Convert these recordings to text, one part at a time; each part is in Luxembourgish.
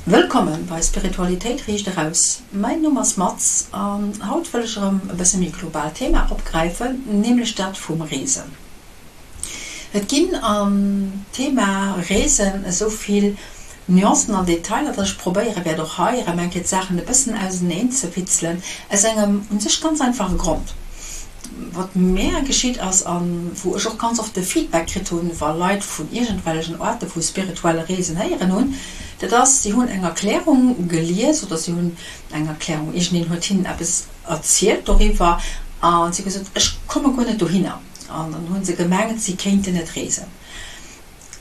Wëllkommen bei Spiritualitéit riicht eraus. Mäin Numm ass Maz an haut wëll ech erëm e bësse méi global Thema opgräifen, nämlech dat vum Reesen. Et ginn am Thema Reesen esou vill Nuancen an Detailer, dass ech probéiere wäert och hei erëm eng Kéier d'Saachen e bëssen auseneen ze witzelen, aus engem un sech ganz einfache Grond. Wat mär geschitt ass, a wou ech och ganz oft de Feedback kritt hunn, wa Leit vun iergendwellechen Oarte vu spirituelle Reesen héieren hunn, dat ass, si hunn eng Erklärung gelies oder si hunn eng Erklärung, iergendeen huet hinnen eppes erzielt doriwwer a si hu gesot, ech komme guer net dohinner. An dann hu se gemengt, si kéinten net reesen.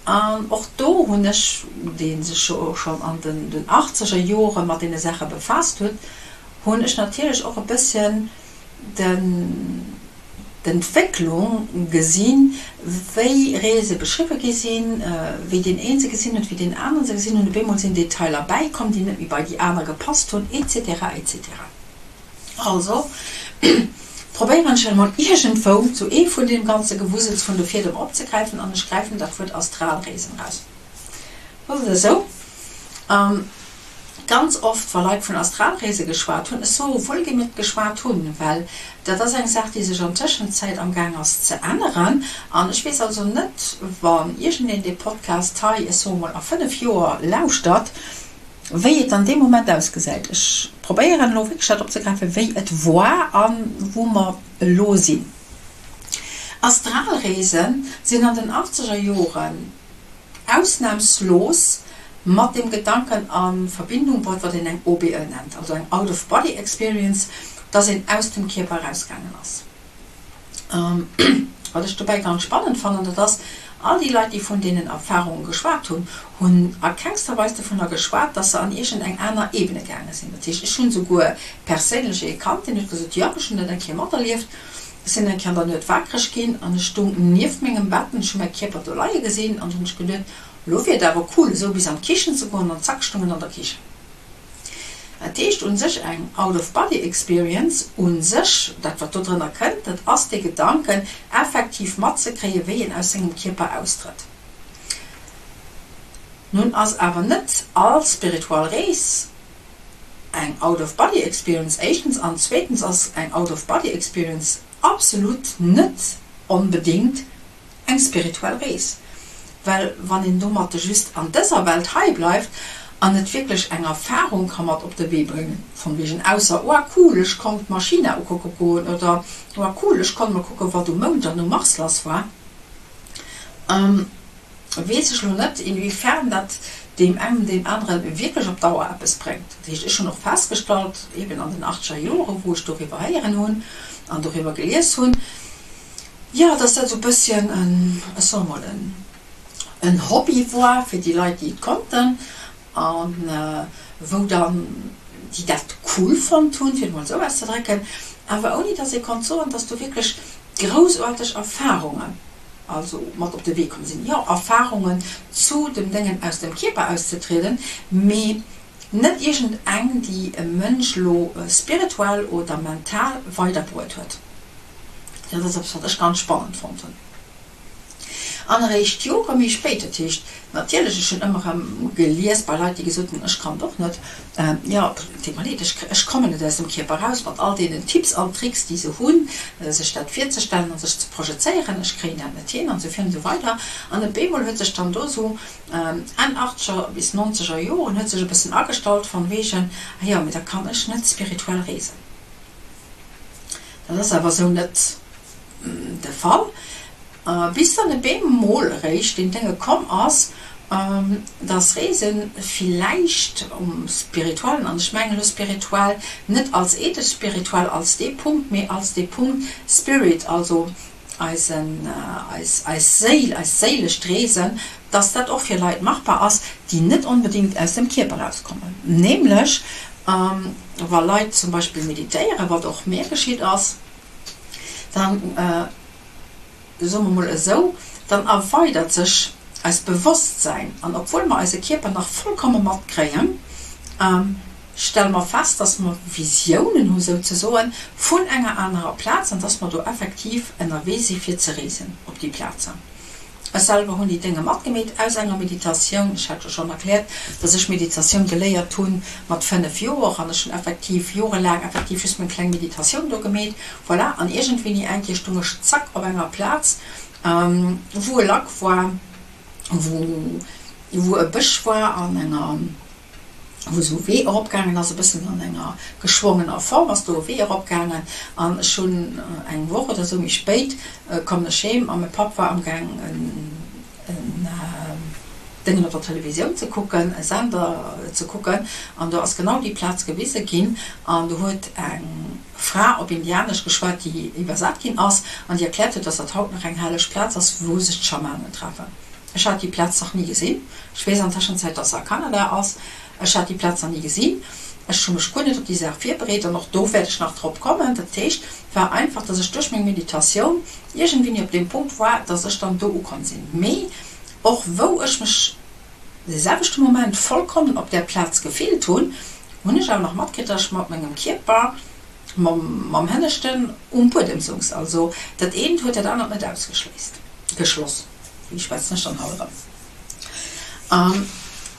An och do hunn ech, dee sech jo schonn an den achtzeger Jore mat deene Saache befaasst huet, hunn ech natierlech och e bësschen d'Entwécklung gesinn, wéi Reese beschriwwe gi sinn, wéi deen een se gesinn huet, wéi deen aneren se gesinn hunn. Op eemol sinn Detailer bäikomm, déi net méi bei déi aner gepasst hunn, etc. Etc. Also probéieren ech emol iergendwou sou ee vun deem ganze Gewusels vun de Fiedem opzegräifen an ech gräifen dat Wuert Astralreesen eraus. Ass et esou? Ganz oft, wa Leit vun Astralreese geschwat hunn, ech soe wuelgemierkt geschwat hunn, well dat ass eng Saach, déi sech an Tëschenzäit amgaang ass ze änneren, an ech weess also net, wann iergendeen dee Podcast hei, ech soe mol a 5 Joer lauschtert, wéi et dann dee Moment ausgesäit. Ech probéieren elo wierklech dat opzegräifen, wéi et war a wou mer elo sinn. Astralreese sinn an den achtzeger Joren ausnahmslos mat dem Gedanken a Verbindung bruet, wat een eng OBE nennt, also eng Out of Body Experience, dass een aus dem Kierper erausgaangen ass. Wat ech dobäi ganz spannend fannen, dat ass, all déi Leit, déi vun deenen Erfahrunge geschwat hunn, hunn a kengster Weis dovunner geschwat, dass se an iergend eng aner Ebene gaange sinn. Dat heescht, ech hunn souguer perséinlech ee kannt, deen huet gesot, jo, ech hunn dat eng Kéier materlieft, Ech sinn eng Kéier an der Nuet waakreg ginn an ech stung nieft mengem Bett an ech hu mäi Kierper do leie gesinn an hunn ech geduet, elo wier et awer cool esou bis an d'Kichen ze goen an zack stung en an der Kichen. Dat heescht un sech eng out of body experience, un sech dat wat do drënner kënnt, dat ass dee Gedanken effektiv matzekréie wéi een aus sengem Kierper austrëtt. Nun ass awer net all spiritual Rees eng out of body experience éischtens an zweetens ass eng out of body experience absolut net onbedingt eng spirituell Rees, well wann een domatte just an dëser Welt hei bleift an net wierklech eng Erfahrung ka mat op de Wee bréngen, von wegen ausser oa cool ech konnt mer China ukucke goen oder oa cool ech konnt mol kucke wat um Mound an um Mars lass war. Weess ech lo net, inwiefern dat deem engen, deem anere wierklech op Dauer eppes bréngt. Dat heescht, ech hunn och festgestallt, eben an den achtzeger Joren, wou ech doriwwer héieren hunn an doriwwer gelies hunn, jo, dass dat esou e bësschen en, ech soe mol, en Hobby war fir déi Leit, déi et konnten a wou dann déi dat cool fonnt hunn, fir et mol esou auszedrécken, awer ouni dass ee konnt soen, dass do wierklech groussaarteg Erfarungen also mat op de Wee komm sinn, jo, Erfahrungen zu dem Déngen aus dem Kierper auszetrieden, mee net iergend eng, déi e Mënsch lo spirituell oder mental weiderbruet huet. Dat ass eppes, wat ech ganz spannend fonnt hunn. An eréischt Jore méi spéit, dat heescht natierlech, ech hunn ëmmer erëm gelies bei Leit, déi gesot hunn, ech kann et och net, jo, et deet mer leed, ech, ech kommen net aus dem Kierper eraus mat all deenen Tipps an Tricks, déi se hunn, sech dat virzestellen a sech ze projezéieren, ech kréien dat net hin an esou virun esou weider. An op eemol huet sech dann do esou Enn achtzeger bis nonzeger Joren huet sech e bëssen agestallt von wegen, ah jo, mee da kann ech net spirituell reesen. Dat ass awer esou net de Fall, bis dann e bemol eréischt deen Dénge komm ass, dass Reese villäicht um spirituellen, an ech mengen elo spirituell net als ethesch spirituell als dee Punkt, mee als dee Punkt Spirit, also eisen, eis, eis Séil, eist séilescht Reesen, dass dat och fir Leit machbar ass, déi net onbedéngt aus dem Kierper erauskommen. Nämlech wa Leit zum Beispill meditéieren, wat och mir geschitt ass, dann, soe mer mol esou, dann erweidert sech eist Bewosstsäin an obwuel mer eise Kierper nach vollkomme matkréien, stelle mer fest, dass mer Visiounen hu souzesoen vun enger anerer Plaz an dass mer do effektiv ënnerwee si fir ze reesen op déi Plazen. Ech selwer hunn déi Dénge matgemeet aus enger Meditatioun. Ech hat jo schonn erkläert, dass ech Meditatioun geléiert hunn mat 5 Joer an ech hunn effektiv jorelaang effektiv just meng kleng Meditatioun do gemeet. Voilà, an iergendwéini eng Kéier stung ech zack op enger Plaz, wou e Lac war, wou wou e Bësch war an enger. wou esou e Wee eropgaangen ass, e bëssen an enger geschwongener Form ass do e Wee eropgaangen an ech hunn eng Woch oder esou méi spéit kommen ech heem a mäi Papp war amgaang en Déngen op der Televisioun ze kucken, e Sender ze kucken an do ass genau déi Plaz gewise ginn an do huet eng Fra op Indianesch geschwat, déi iwwersat ginn ass an déi erkläert huet, dass dat haut nach eng helleg Plaz ass, wou sech d'Schamanen treffen. Ech hat déi Plaz nach ni gesinn. Ech weess an Tëschenzäit, dass se a Kanada ass. Ech hat déi Plaz nach ni gesinn. Ech hu mech guer net op déi Saach virbereet an och do wäert ech nach drop kommen. Dat heescht, et war einfach, dass ech duerch meng Meditatioun iergendwéini op deem Punkt war, dass ech dann do ukomm sinn. Mee och wou ech mech dee selwechte Moment vollkommen op där Plaz gefillt hunn, hunn ech awer nach matkritt, dass ech mat mengem Kierper, mam Hënneschten um Buedem souz. Also dat eent huet dat anert net ausgeschléisst, geschloss. Wéi schwätzen ech dann haut erëm? An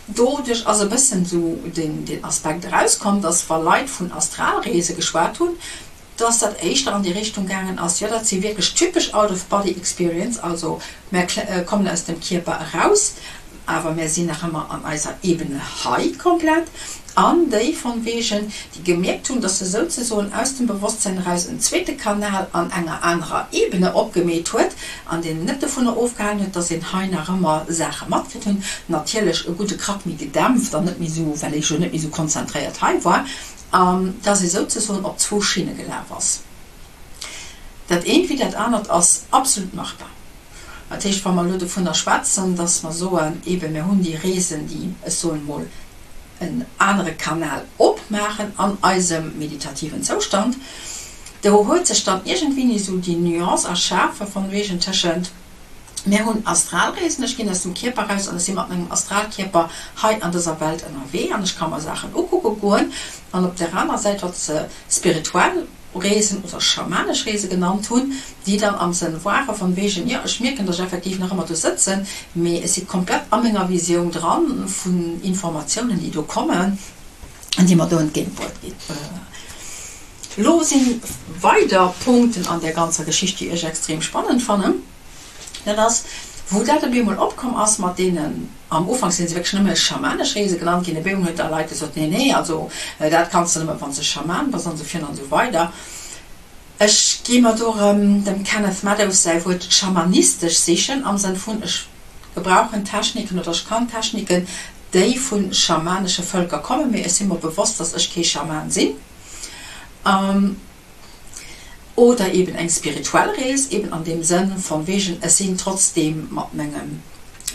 doduerch ass e bëssen esou deen Aspekt erauskomm, dass wa Leit vun Astralreese geschwat hunn, dass dat éischter an déi Richtung gaangen ass, jo dat si wierklech typesch out-of-body experience, also mär kommen aus dem Kierper eraus, awer mär sinn nach ëmmer an eiser Ebene hei komplett. An déi von wegen, déi gemierkt hunn, dass se souzesoen aus dem Bewosstsein eraus en zweete Kanal an enger anerer Ebene opgemeet huet, an deen net dovunner ofgehalen huet, dass een hei nach ëmmer Saache matkritt hunn, natierlech e gudde Krack méi gedämpft an net méi esou, well ee jo net méi esou konzentréiert hei war, an dass ee souzesoen op zwou Schinne gelaf ass. Dat eent wéi dat anert ass absolut machbar. Dat heescht, wa mer elo dovunner schwätzen, dass mer soen, eeben, mir hunn déi Reesen, déi, ech soen emol, en anere Kanal opmaachen an eisem meditativen Zoustand, do huet sech dann iergendwéini esou déi Nuance erschafe von wegen tëschent, mir hunn Astralreesen, ech ginn aus dem Kierper eraus an ech si mat mengem Astralkierper hei an dëser Welt ënnerwee an ech ka mer Saachen ukucke goen, an op där aner Säit, wat se spirituell Reesen oder schamanesch Reese genannt hunn, déi dann am Sënn ware von wegen, jo, ech mierken, dass ech effektiv nach ëmmer do sëtzen, mee ech si komplett a menger Visioun dran vun Informatiounen, déi do kommen an déi mer do entgéintbruet ginn. Lo si weider Punkten an där ganzer Geschicht, déi ech extrem spannend fannen. Dat ass, wou dat op eemol opkomm ass mat deenen, am Ufank si se wierklech nëmme schamanesch Reese genannt ginn, op eemol hunn da Leit gesot, nee, nee, also dat kanns de nëmme wann s de Schaman bass an esou virun an esou weider. Ech gi mer do erëm dem Kenneth Meadows säi Wuert schamanistesch sichen, am Sënn vun, ech gebrauchen Techniken oder ech kann Techniken, déi vu schamanesche Vëlker kommen, mee ech si mer bewosst, dass ech kee Schaman sinn. Oder eben eng spirituell Rees, eben an deem Sënn von wegen, ech sinn trotzdeem mat mengem,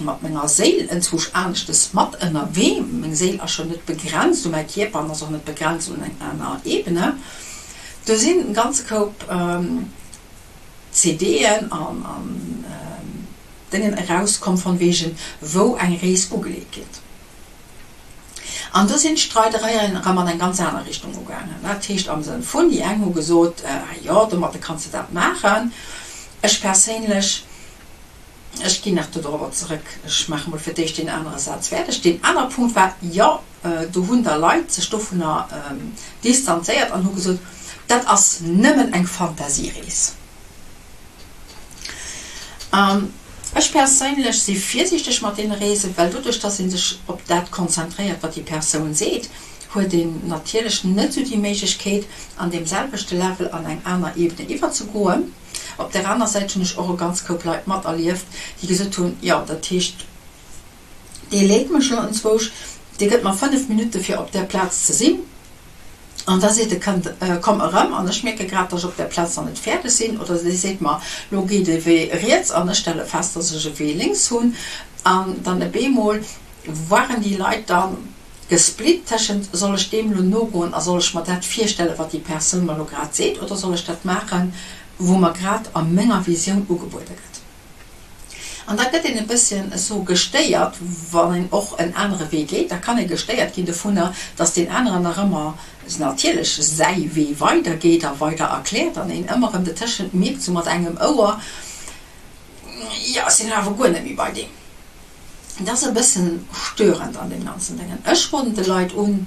mat menger Séil enzwousch aneschtes mat ënnerwee, meng Séil ass jo net begrenzt u mäi Kierper an ass och net begrenzt un eng aner Ebene. Do sinn en ganze Koup CDen an Déngen erauskomm von wegen, wou eng Rees ugeleet gëtt. An do sinn d'Streidereien erëm an eng ganz aner Richtung ugaangen. Dat heescht am Sënn vun, déi eng hu gesot, jo, domadde kanns de dat maachen. Ech perséinlech, ech ginn nach do dorobber zerëck, ech maache mol fir d'éischt deen anere Saz fäerdeg. Deen aner Punkt war, jo, do hunn da Leit sech dovunner distanzéiert an hu gesot, dat ass nëmmen eng Fantasierees. Ech perséinlech si virsiichteg mat deene Reesen, well doduerch, dass ee sech op dat konzentréiert, wat déi Persoun seet, huet een natierlech net esou déi Méiglechkeet, an deem selwechte Level an eng aner Ebene iwwerzegoen. Op där aner Säit hunn ech och e ganz Koup Leit materlieft, déi gesot hunn, jo, dat heescht, dee leet mech elo enzwousch, dee gëtt mer 5 Minutte fir op där Plaz ze sinn. An da seet e, Kënnt, komm erëm, an ech mierke grad, datt ech op där Plaz nach net fäerdeg sinn. Oder si seet mer, Lo geet e Wee riets, an ech stelle fest, datt ech e Wee lénks hunn. An dann op eemol waren déi Leit da gesplitt tëschent, Soll ech deem lo nogoen a soll ech mer dat virstellen, wat déi Persoun mer lo grad seet, oder soll ech dat maachen, wou mer grad a menger Visioun ugebuede gëtt? An da gëtt een e bësschen esou gestéiert, wann een och en anere Wee geet, da kann ee gestéiert ginn dovunner, datt deen aneren nach ëmmer natierlech säi Wee weidergeet a weider erkläert an een ëmmer erëm dertëschent mierkt, sou mat engem Ouer. Jo, ech sinn elo awer guer net méi bei deem. Dat ass e bëssen störend an deem ganzen Déngen. Ech roden de Leit un,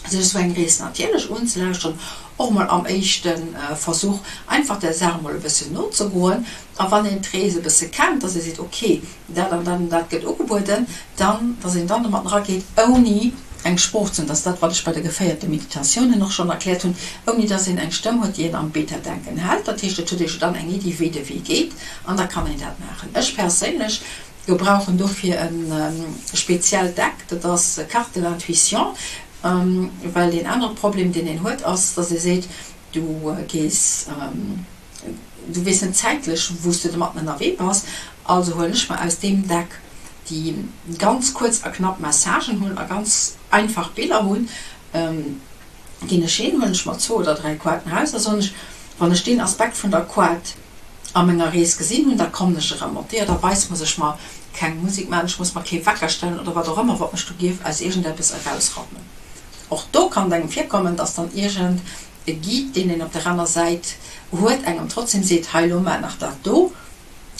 sech esou eng Rees natierlech unzelauschteren, och mol am éischte Versuch einfach der Saach mol e bëssen nozegoen. A wann een d'Rees e bësse kennt, dass ee seet, ok, dat an dat an dat gëtt ugebueden, dann, dass een dann domat erageet, ouni eng Sprooch ze hunn, dat ass dat, wat ech bei de geféierte Meditatiounen och schonn erkläert hunn, ouni dass een eng Stëmm huet, déi een am Beta-Denken hält. Dat heescht, et huet ee jo dann eng Iddi, wéi de Wee geet, an da kann een dat maachen. Ech perséinlech gebrauchen dofir e speziellt Deck, dat ass Carte de l'intuition, well deen anere Problem, deen een huet, ass, dass ee seet, du gees, du weess net zäitlech, wou s du domatten ënnerwee bass, also huelen ech mer aus deem Deck, déi ganz kuerz a knapp Messagen hunn a ganz einfach Biller hunn, ginn ech hin, huelen ech mer zwou oder dräi Koarten eraus a soen ech, wann ech deen Aspekt vun der Koart a menger Rees gesinn hunn, da kommen ech erëm. Op déi Art a Weis muss ech mer keng Musek maachen, ech muss mer kee Wecker stellen oder wat och ëmmer, wat mech do géif aus iergendeppes erausrappen. Och do kann et engem virkommen, dass dann iergend e Guide, deen een op der aner Säit huet, engem trotzdem seet, hei lo maach nach dat do.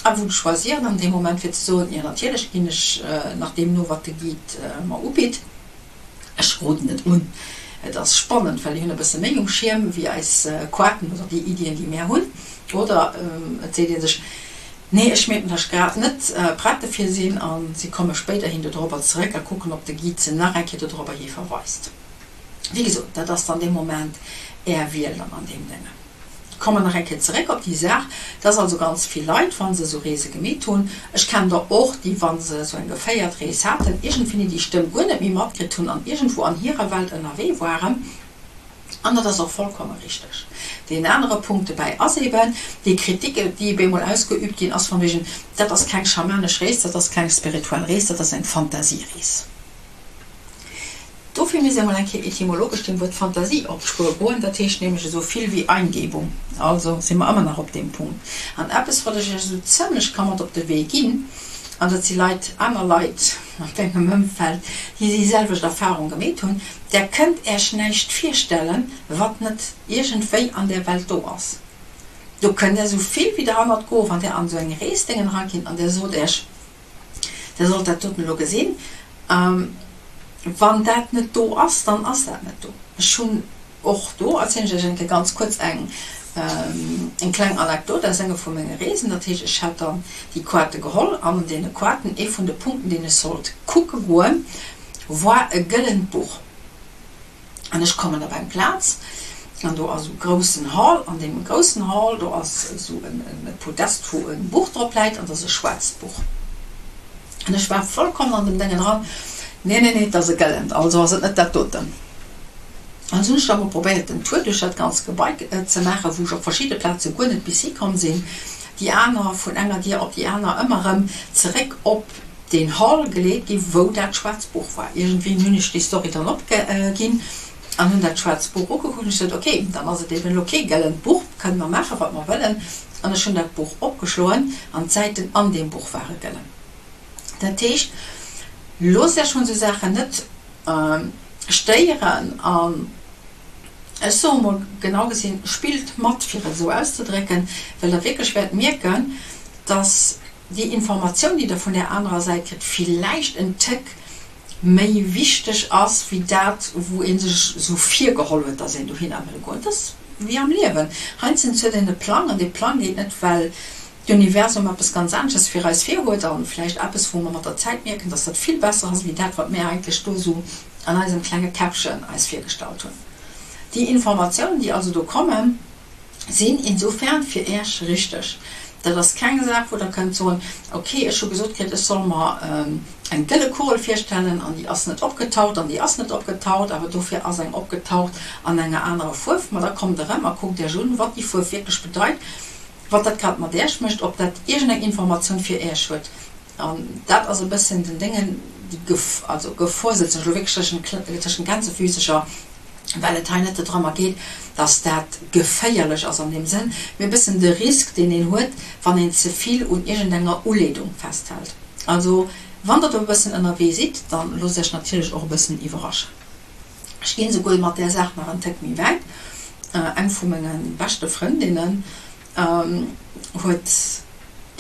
À vous de choisir dann dee Moment fir ze soen, jo natierlech ginn ech nach deem no, wat de Guide mer ubitt. Ech roden et un. Et ass spannend, well déi hunn e bësse méi um Schierm wéi eis Koarten oder déi Iddien, déi mär hunn. Oder et seet ee sech, Nee, ech mierken, datt ech grad net prett dofir sinn a si komme spéiderhin dodrobber zeréck a kucken, ob de Guide se nach eng Kéier dodrobber hi verweist. Wéi gesot, dat ass dann dee Moment Är Wiel dann an deem Déngen. Kommen nach eng Kéier zeréck op déi Saach, dass also ganz vill Leit, wa se esou Reese gemeet hunn, ech kennen der och, déi, wa se esou eng geféiert Rees haten, iergendwéini déi Stëmm guer net méi matkritt hunn an iergendwou an hirer Welt ënnerwee waren. An dat ass och vollkomme richteg. Deen anere Punkt dobäi ass eeben déi Kritik, déi op eemol ausgeübt ginn ass, von wegen, dat ass keng schamanesch Rees, dat ass keng spirituell Rees, dat ass eng Fantasierees. Dofir misst ee mol eng Kéier etymologesch dem Wuert Fantasie op d'Spuer goen, dat heescht nämlech esou vill wéi Eingebung. Also si mer ëmmer nach op deem Punkt. An eppes, wat ech Iech esou zëmlech ka mat op de Wee ginn, an dat si Leit, aner Leit an mengem Ëmfeld, déi déi selwecht Erfahrung gemeet hunn, Der kënnt Äech näischt virstellen, wat net iergendwéi an där Welt do ass. Do kënnt Der esou vill wéi derhannert goen, wann Der an esou eng Reesdéngen eragitt an Der sot Äech, Der sollt dat doten elo gesinn. Wann dat net do ass, dann ass dat net do. Ech hunn och do, erzielen ech Iech eng Kéier ganz kuerz eng eng kleng Anekdot aus enge vu menge Reesen. Dat heescht, ech hat dann déi Koarte geholl an an deene Koarten, ee vun de Punkten, deen ech sollt kucke goen, war e gëllent Buch. An ech kommen op eng Plaz an do ass esou e groussen Hall. An deem groussen Hall, do ass esou e Podest, wou e Buch drop läit an dat ass e schwaarzt Buch. An ech war vollkommen an dem Déngen dran, Nee, nee, nee, et ass e gëllent, also ass et net dat doten. An esou hunn ech da mol probéiert, den Tour duerch dat ganzt Gebai ze maachen, wou ech op verschidde Plaze guer net bis hikomm sinn, déi aner vun enger Dier op déi aner, ëmmer erëm zeréck op deen Hall geleet gi wou dat schwaarzt Buch war. Iergendwéi hunn ech déi Story dann opginn an hunn dat schwaarzt Buch ugekuckt an ech sot, ok, dann ass et eben elo kee gëllent Buch, kënne mer maache wat mer wëllen. An ech hunn dat Buch opgeschloen an d'Säiten an deem Buch ware gëllen. Dat heescht, loosst Iech vun esou Saachen net stéieren an ech soe mol genau gesinn, spillt mat, fir et esou auszedrécken, well Der wierklech wäert mierken, dass déi Informatioun, déi Der vun där anerer Säit kritt, villäicht en Téck méi wichteg ass wéi dat, wou ee sech esou virgeholl huet, dass een dohinner wëll goen. Et ass wéi am Liewen, heiansdo huet een e Plang an dee Plang geet net, well d'Universum eppes ganz anesches fir eis virhuet a vläicht eppes, wou mer mat der Zäit mierken, dass dat vill besser ass wéi dat, wat mir eigentlech do esou an eisem klenge Käppchen eis virgestallt hunn. Déi Informatiounen, déi also do kommen, sinn insofern fir Äech richteg. Dat ass keng Saach, wou Der kënnt soen, ok, ech hu gesot kritt, ech soll mer eng gëlle Kugel virstellen an déi ass net opgetaucht an déi ass net opgetaucht, awer dofir ass eng opgetaucht an enger anerer Fuerf. Ma da kommt erëm a kuckt Äech un, wat déi Fuerf wierklech bedeit, wat dat grad mat Äech mécht, ob dat iergendeng Informatioun fir Äech huet. An dat ass e bësschen den Déngen, déi Gef, also Gefor sëtzen ech elo wierklech tëschent Gänsefüsecher, well et hei net dodrëmmer geet, dass dat geféierlech ass an deem Sënn, mee e bëssen de Risk, deen een huet, wann een ze vill un iergendenger Uleedung festhält. Also, wann Der do e bëssen ënnerwee sidd, da loosst Iech natierlech och e bëssen iwwerraschen. Ech ginn esouguer mat där Saach nach en Téck méi wäit. Eng vu menge beschte Frëndinnen huet.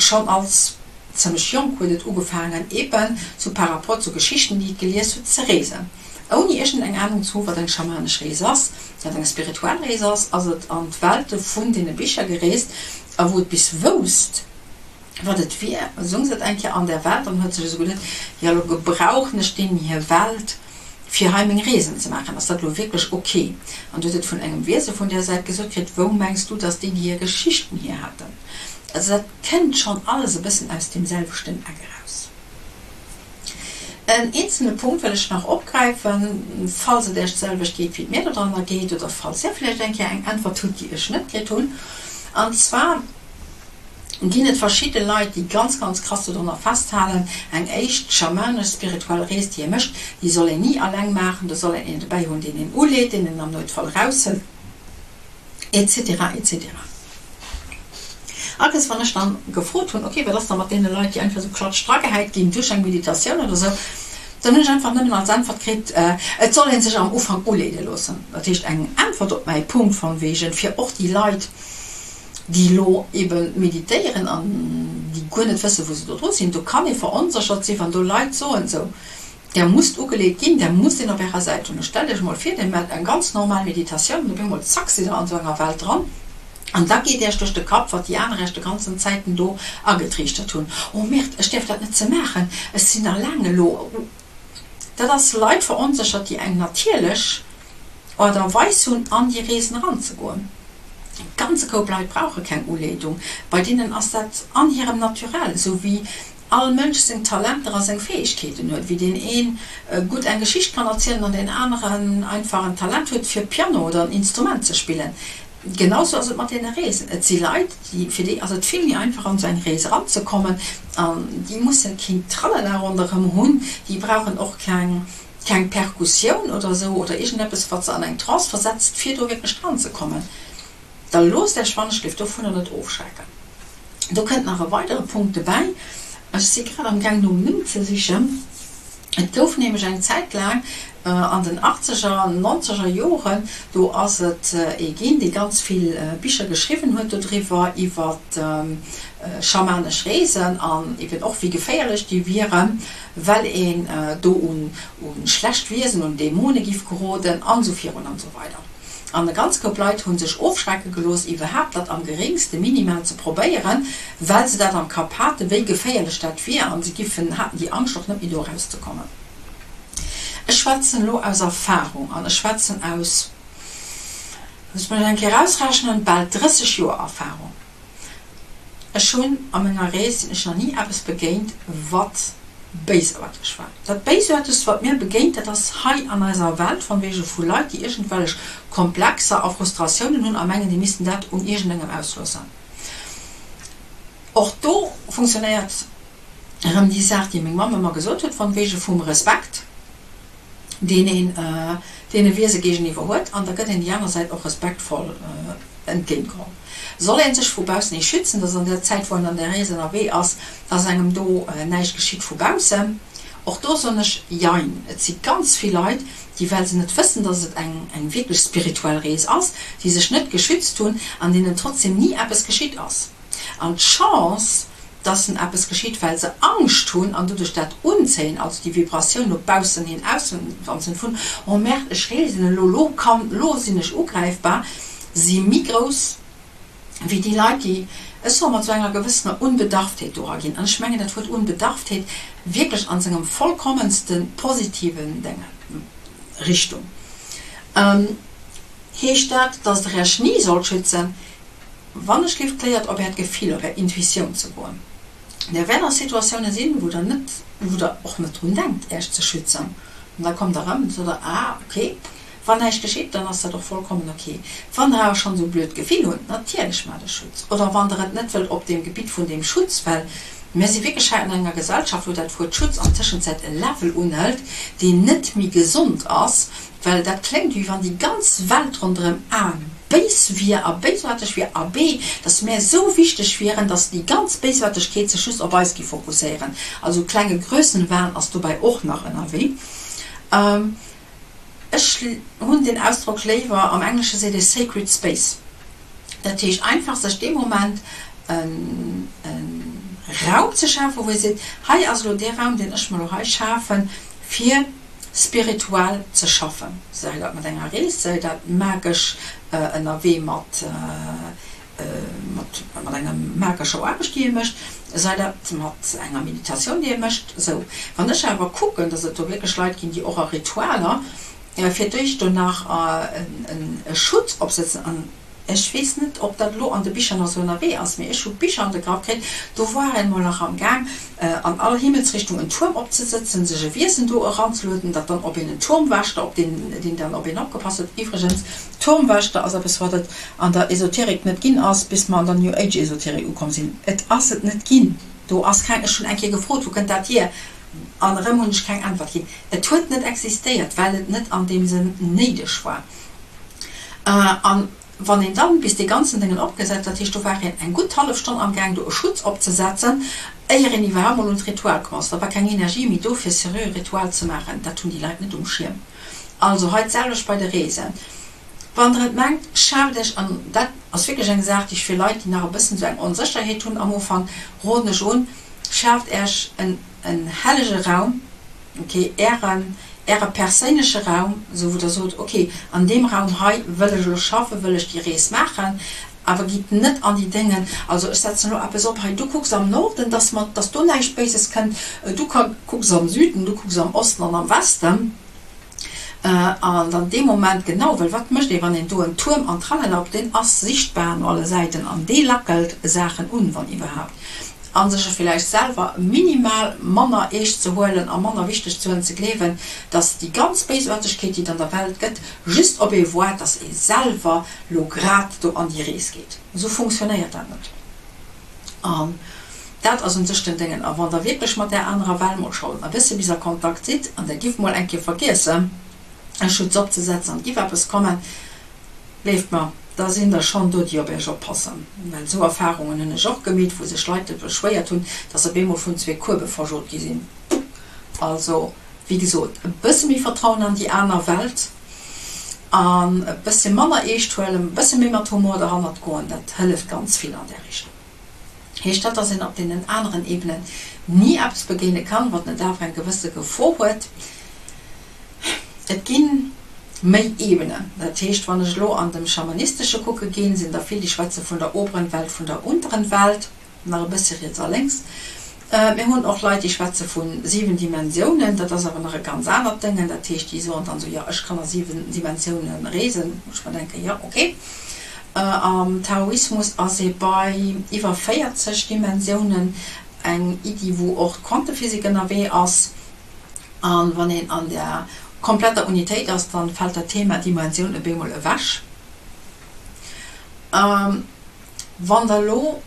Schonn als zëmmlech jonk huet et ugefaangen, eben sou par rapport zu Geschichten, déi et gelies huet, ze reesen. Ouni iergend eng Anung ze hu wat eng schamanesch Rees ass, wat eng spirituell Rees ass, ass et an d'Welte vun deene Bicher gereest a wou et bis wousst, wat et wier, soung se et eng Kéier an der Welt an huet sech esou geduet, jo elo gebrauchen ech deenen hir Welt, fir hei meng Reesen ze maachen, ass dat elo wierklech ok? An du huet et vun engem Wiese vun där Säit gesot kritt, wou mengs du, dass déi déi hir Geschichten hier haten? Also dat kënnt schonn alles e bëssen aus deem selwechten Eck eraus. En eenzelne Punkt wëll ech nach opgräifen, falls et Iech d'selwecht geet, wéi et mir dodranner geet, oder falls Dir vläicht eng Kéier eng Äntwert hutt, déi ech net kritt hunn, an zwar, ginn et verschidde Leit, déi ganz, ganz krass dodrunner festhalen, eng éischt schamanesch spirituell Rees, déi ee mécht, déi soll een ni alleng maachen, do soll een een dobäi hunn, deen een uleet, deen een am Noutfall eraushëlt, etc. Etc. Allerdéngs, wann ech dann gefrot hunn, ok, wat ass da mat deene Leit, déi einfach esou klatsch dragehäit ginn duerch eng Meditatioun oder esou, dann hunn ech einfach nëmmen als Äntwert kritt, et soll ee sech am Ufank uleede loossen. Dat heescht, eng Äntwert op mäi Punkt von wegen, fir och déi Leit, déi elo ebe meditéieren an déi guer net wëssen, wou se do dru sinn, do kann ee veronséchert sinn, wann do Leit soen, esou, Der musst ugeleet ginn, der musst een op Ärer Säit hunn. Lo stellt Iech emol vir, Dir maacht eng ganz normal Meditatioun an op eemol, zack, sidd Der an esou enger Welt dran an da geet Iech duerch de Kapp, wat déi aner Iech de ganzen Zäiten do agetriichtert hunn, Oh Merde, ech däerf dat net ze maachen, ech sinn alleng elo. Dat ass Leit veronséchert, déi eng natierlech Aart a Weis hunn, an déi Reesen eranzegoen. E ganze Koup Leit brauche keng Uleedung, bei deenen ass dat an hirem Naturell, esou wéi all Mënsch seng Talenter a seng Fäegkeeten huet, wéi deen een gutt eng Geschicht kann erzielen an deen aneren einfach en Talent huet fir Piano oder en Instrument ze spillen. Genau sou ass et mat deene Reesen. Et si Leit, déi, fir déi ass et vill méi einfach an esou eng Rees eranzekommen an déi musse keen Tralala ronderëm hunn, déi brauchen och keng, keng Perkussioun oder esou oder iergendeppes wat se an eng Trance versetzt fir do wierklech dran ze kommen. Da loosst Äech wannechgelift dovunner net ofschrecken. Do kënnt nach e weidere Punkt dobäi, ech si grad am gaang nom Numm ze sichen, Et gouf nämlech eng Zäit laang an den achtzeger, nonzeger Joren, do ass et ee ginn, dee ganz vill Bicher geschriwwen huet dodriwwer, iwwer schamanesch Reesen an eben och wéi geféierlech déi wieren, well een do un schlecht Wiesen, un Dämone giff geroden an esou virun an esou weider. An e ganz Koup Leit hu sech ofschrecke gelooss, iwwerhaapt dat am geréngste minimal ze probéieren, well se dat am Kapp haten, wéi geféierlech dat wier, an se giffen, haten déi Angscht och net méi do erauszekommen. Ech schwätzen elo aus Erfahrung an ech schwätzen aus, looss mech eng Kéier ausrechnen, bal 30 Joer Erfahrung. Ech hunn a menger Rees sinn ech nach ni eppes begéint, wat béisaarteg war. Dat Béisaartegst, wat mir begéint, dat ass hei an eiser Welt, von wege vu Leit, déi iergendwellech Komplexer a Frustratiounen hunn a mengen, déi missten dat un iergendengem ausloossen. Och do funktionéiert erëm déi Saach, déi meng Mamm ëmmer gesot huet, von wege vum Respekt. deen een deene Wiese géigeniwwer huet, an da gëtt een déi aner Säit och respektvoll entgéintgeholl. Soll ee sech vu baussen hi schützen, dass an der Zäit, wou een an der Rees ënnerwee ass, dass engem do näischt geschitt vu baussen? Och do soen ech Jein. Et si ganz vill Leit, déi, well se net wëssen, dass et eng eng wierklech spirituell Rees ass, déi sech net geschützt hunn an deenen trotzdem ni eppes geschitt ass. An d'Chance, dass en eppes geschitt, well se Angscht hunn an doduerch dat unzéien, also déi Vibratioun no baussen hin auswanzen vun, oh merde, ech reesen elo, lo kann, lo sinn ech ugräifbar, si méi grouss wéi déi Leit, déi, ech soe mat esou enger gewëssener Unbedarftheet dora ginn. An ech mengen dat Wuert Unbedarftheet wierklech a sengem vollkommenste positiven Dénge, Richtung. Heescht dat, dass Der Iech ni sollt schützen? Wann ech géif d'Léiert op äert Gefill, op är Intuitioun ze goen. Der wäert a Situatioune sinn, wou der net, wou der och net drun denkt, äech ze schützen. An da kommt der erëm an sot der, Ah, ok, wann näischt geschitt, dann ass dat och vollkommen ok. Wann der awer schonn esou e blöd Gefill hutt, natierlech maacht e Schutz. Oder wann der et net wëllt op deem Gebitt vun deem Schutz, well mir si wierklech hei an enger Gesellschaft, wou dat Wuert Schutz an Tëschenzäit e Level unhëlt, deen net méi gesond ass, Well dat kléngt, wéi wann déi ganz Welt ronderëm A béis wier a béisaarteg wier a B, datt mär esou wichteg wieren, datt déi ganz Béisaartegkeet sech just op eis géif fokusséieren. Also klenge Grössenwahn ass dobäi och nach ënnerwee. Ech hunn den Ausdrock léiwer, am Englesche seet ee sacred space. Dat heescht einfach sech dee Moment en. Raum ze schafen, wou ee seet, hei ass elo dee Raum, deen ech mer elo hei schafen, fir spirituell ze schaffen, sei dat mat enger Rees, sei dat magesch ënnerwee mat mat enger magescher Aarbecht, déi ee mécht, sei dat mat enger Meditatioun, déi ee mécht. Esou, wann ech awer kucken, dass et do wierklech Leit ginn, déi och a Ritualer fir d'éischt do nach e Schutz opsetzen, an Ech weess net, ob dat elo an de Bicher nach esou ënnerwee ass, mee ech hu Bicher an de Grapp kritt, do war een emol nach am Gaang, an all Himmelsrichtung en Tuerm opzesëtzen, sech e Wiesen do eranzelueden, dat dann op een, en Turmwächter, op deen, deen dann op een opgepasst huet. Iwwregens, Turmwächter ass eppes, wat et an der Esoterik net ginn ass, bis mer an der New Age Esoterik ukomm sinn. Et ass et net ginn. Do ass keng, ech hunn eng Kéier gefrot, wou kënnt dat hier? An erëm hunn ech keng Äntwert ginn. Et huet net existéiert, well et net an deem Sënn néideg war. An wann een dann, bis dee ganzen Déngen opgesat, dat heescht do war een eng gutt hallef Stonn amgaang do e Schutz opzesetzen, éier een iwwerhaapt mol un d'Ritual komm ass, da war keng Energie méi do fir seriö e Ritual ze maachen. Dat hunn déi Leit net um Schierm. Also hei d'selwecht bei de Reesen. Wann der et mengt, schaaft iech, an dat ass wierklech eng Saach déi ech fir Leit déi nach e bëssen esou eng Onsécherheet hunn am Ufank, roden ech un, schaaft iech en hellege Raum, Ok, Ären, Äre perséinleche Raum, esou wou Der sot, ok, an deem Raum hei wëll ech elo schaffen, wëll ech déi Rees maachen, awer gitt net an déi Déngen, also ech setzen elo eppes op hei, du kucks am Norden, dass mer, dass do näischt Béises kënnt, du kucks am Süden, du kucks am Osten an am Westen. An dann dee Moment, genau, well wat mécht ee wann een do en Tuerm an Tralala op, deen ass sichtbar no alle Säiten an dee lackelt Saachen un, wann iwwerhaapt. A sech e villäicht selwer minimal manner eescht ze huelen a manner wichteg ze huelen, ze gleewen, datt déi ganz Béisaartegkeet, déi et an der Welt gëtt, just op ee waart, datt ee selwer lo grad do an déi Rees geet. Esou funktionéiert dat net. An dat ass un sech den Déngen. A wann Der wierklech mat där anerer Well mol schonn e bësse bis a Kontakt sidd an Der giff mol eng Kéier vergiessen, e Schutz opzesetzen an et giff eppes kommen, Gleeft mer, da sinn der schonn do, déi op Iech oppassen. Well esou Erfarungen hunn ech och gemeet, wou sech Leit beschwéiert hunn, dass se op eemol vun zwee Kuebe verjot gi sinn. Also, wéi gesot, e bësse méi Vertrauen an déi aner Welt an e bësse manner eescht huelen, e bësse méi mat Humor derhannert goen, dat hëlleft ganz vill an där Richtung. Heescht dat, dass een op deenen aneren Ebenen ni eppes begéine kann, wat net awer eng gewësse Gefor huet? Et gi méi Ebenen. Dat heescht, wann ech elo an dem Schamanistesche kucke ginn, sinn der vill, déi schwätze vun der oberen Welt, vun der unteren Welt, nach e bëssi riets a lénks. Mir hunn och Leit, déi schwätze vu 7 Dimensiounen. Dat ass awer nach e ganz anert Déngen. Dat heescht, déi soen dann esou, jo, ech kann a 7 Dimensioune reesen. Wou ech mer denken, jo, okay. Am Taoismus ass ee bei iwwer 40 Dimensiounen, eng Iddi, wou och d'Quantephysik ënnerwee ass. A wann een an der kompletter Unitéit ass, dann fält dat Thema Dimensioun op eemol ewech. Wann der elo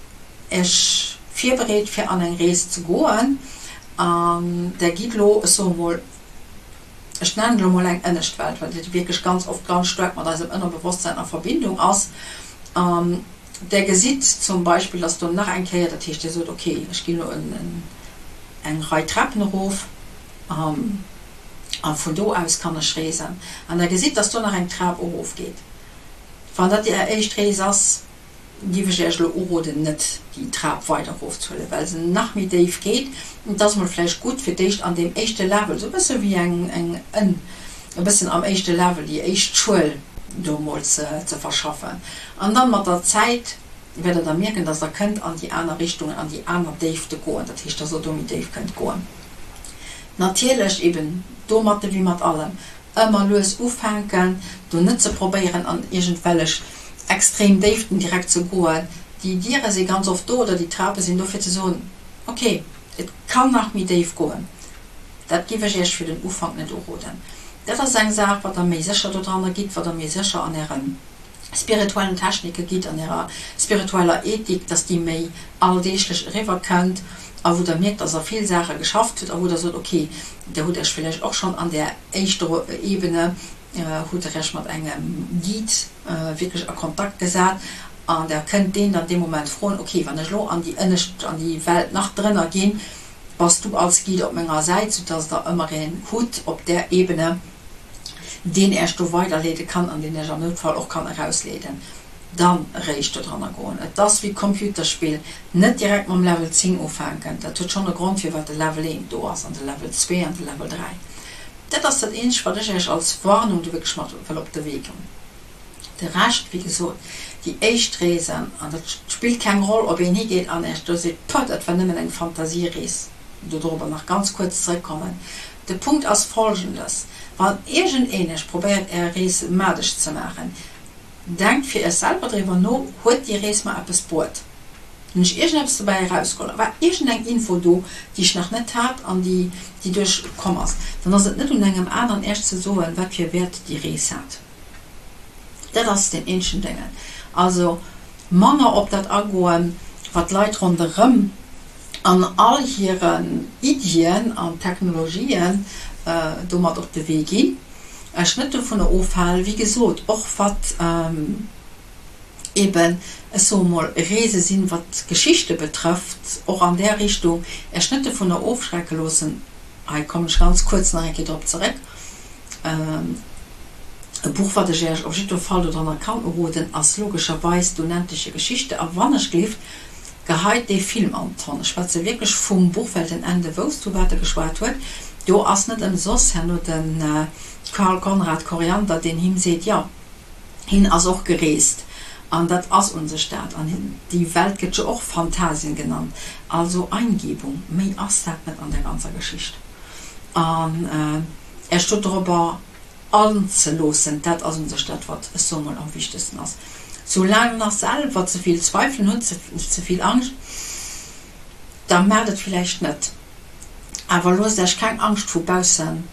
Iech virbereet fir an eng Rees ze goen an der gitt elo, ech soe mol, ech nennen et elo mol eng ënnescht Welt, well déi wierklech ganz oft ganz staark mat eisem Ënnerbewosstsein a Verbindung ass, an der gesitt zum Beispill, dass do nach eng Kéier, dat heescht Dir sot, okay, ech ginn elo eng Rei Trapen erof a vun do aus kann ech reesen, an der gesitt, dass do nach eng Trap erofgeet. Wann dat Är éischt Rees ass, giff ech Iech elo uroden net déi Trap weider erof ze huelen, well se nach méi déif geet. Et ass mol vläicht gutt fir d'éischt an deem éischte Level, sou e bësse wéi eng eng Ënn, e bëssen am éischte Level déi éischt Schuel do mol ze ze verschaffen an dann mat der Zäit wäert der da mierken, dass der kënnt an déi aner Richtungen, an déi aner Déifte goen, dat heescht, dass der do méi déif kënnt goen. Natierlech eben domatte wéi mat allem, Ëmmer lues ufänken, do net ze probéieren an iergendwellech extrem Déiften direkt ze goen. Déi Diere si ganz oft do oder déi Trape sinn do fir ze soen, ok, et kann nach méi déif goen. Dat giff ech iech fir den Ufank net uroden. Dat ass eng Saach, wat der méi sécher dodranner gitt, wat der méi sécher an ärem spirituellen Technike gitt, an ärer spiritueller Ethik, dass déi méi alldeeglech eriwwer kënnt a wou der mierkt, dass der vill Saache geschafft hutt a wou der sot, ok, der hutt Iech villäicht och schonn an där éischter Ebene hutt der Iech mat engem Guide wierklech a Kontakt gesat an der kënnt deen dann dee Moment froen, ok, wann ech elo an déi ënnescht, an déi Welt nach drënner ginn, bass du als Guide op menger Säit, soudass der ëmmer een hutt op där Ebene, deen Äech do weiderleede kann an deen Äech am Noutfall och kann erausleeden. Dann eréischt dodranner goen. Et ass wéi Computerspill, net direkt mam Level 10 ufänken. Dat huet schonn e Grond firwat de Level 1 do ass an de Level 2 an de Level 3. Dat ass dat eenzegt wat ech Iech als Warnung do wierklech mat wëll op de Wee ginn. De Rescht, wéi gesot, déi éischt Reesen, an dat spillt keng Roll ob een higeet an Iech do seet, Puh, dat war nëmmen eng Fantasierees, dodrobber nach ganz kuerz zeréckkommen. De Punkt ass folgendes, Wann iergendeen Iech probéiert Är Rees madesch ze maachen, Denkt fir iech selwer driwwer no, Huet déi Rees mer eppes bruet? Hunn ech iergendeppes dobäi erausgeholl? War iergendeng Info do, déi ech nach net hat an déi déi duerch komm ass? Dann ass et net un engem aneren Iech ze soen, wat fir e Wäert déi Rees hat. Dat ass deen eenzegen Déngen. Also manner op dat agoen, wat d'Leit ronderëm an all hiren Iddien an Technologien domat op de Wee ginn. Ech net dovunner ofhalen, wéi gesot, och wat eben, ech soe mol, Reese sinn, wat Geschichte betrëfft, och an där Richtung, Iech net dovunner ofschrecke loossen, hei kommen ech ganz kuerz nach eng Kéier drop zeréck, e Buch, wat ech Iech op jiddwer Fall dodranner kann uroden, ass logescherweis D'unendliche Geschichte. A wannechgelift, Geheit dee Film an d'Tonn. Ech schwätze wierklech vum Buch, well den Ende wousst, vu wat e geschwat huet. Do ass net ëmsoss herno de Carl Conrad Koriander, deen him seet, jo, hien ass och gereest. An dat ass un sech dat. An déi Welt gëtt jo och Phantasien genannt, also Eingebung. Méi ass dat net an der ganzer Geschicht. An Är stot dorobber. Anzeloossen, dat ass un sech dat, wat, ech soe mol, am wichtegsten ass. Soulaang nach selwer ze vill Zweifelen hutt, ze vill Angscht, da maacht et villäicht net. Awer loosst Iech keng Angscht vu baussen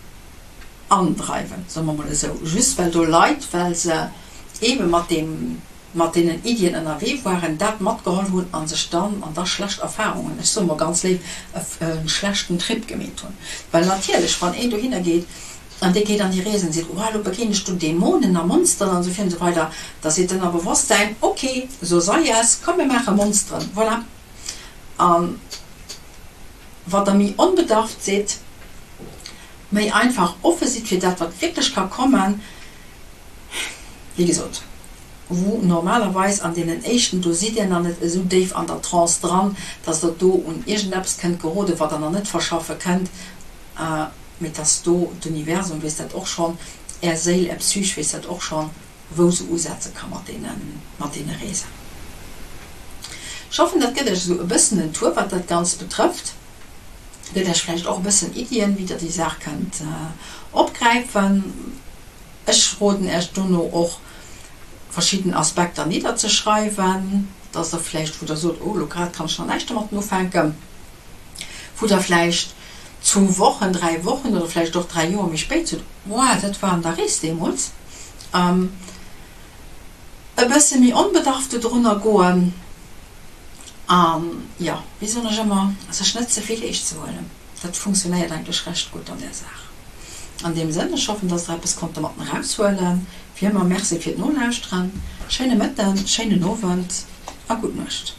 andreiwen, soe mer mol esou, just well do Leit, well se eebe mat deem, mat deenen Iddien ënnerwee waren, dat matgeholl hunn a sech dann, an da schlecht Erfahrungen, ech soe mol ganz léif, e schlechten Trip gemeet hunn. Well natierlech, wann een dohinner geet an dee geet an déi Rees an seet, oh, elo begéin ech do Dämonen a Monsteren an esou virun esou weider, da seet d'Ënnerbewosstsäin, ok, so sei es, komm mir maache Monsteren, voilà. A wat der méi onbedarft sidd, méi einfach offe sidd fir dat, wat wierklech ka kommen, Wéi gesot, wou normalerweis an deenen éischten, do sidd Dir nach net esou déif an der Trance dran, dass Der do un iergendeppes kënnt geroden, wat Der nach net verschaffe kënnt, mee dass do d'Universum weess dat och schonn, Är Séil, Är Psych weess dat och schonn, wou se usetze ka mat deene, mat deene Reesen. Ech hoffen, dat gëtt Iech esou e bëssen en Tour, wat dat Ganzt betrëfft, gëtt Iech vläicht och e bëssen Iddien, wéi Der déi Saach kënnt opgräifen. Ech roden Äech dono och verschidden Aspekter nidderzeschreiwen, dass der vläicht, wou der sot, oh elo grad kann ech nach näischt domatten ufänken, wou der vläicht zwou Wochen, 3 Wochen oder vläicht och 3 Joer méi spéit sot, wow, dat war an der Rees deemools, e bësse méi onbedarft dodrunner goen an, jo, wéi soen ech ëmmer, sech net ze vill eescht ze huelen. Dat funktionéiert eigentlech recht gutt an där Saach. An deem Sënn, ech hoffen, dass Der eppes konnt domatten eraushuelen. Wéi ëmmer, Merci fir d'Nolauschteren. Schéine Mëtten, schéinen Owend a gutt Nuecht.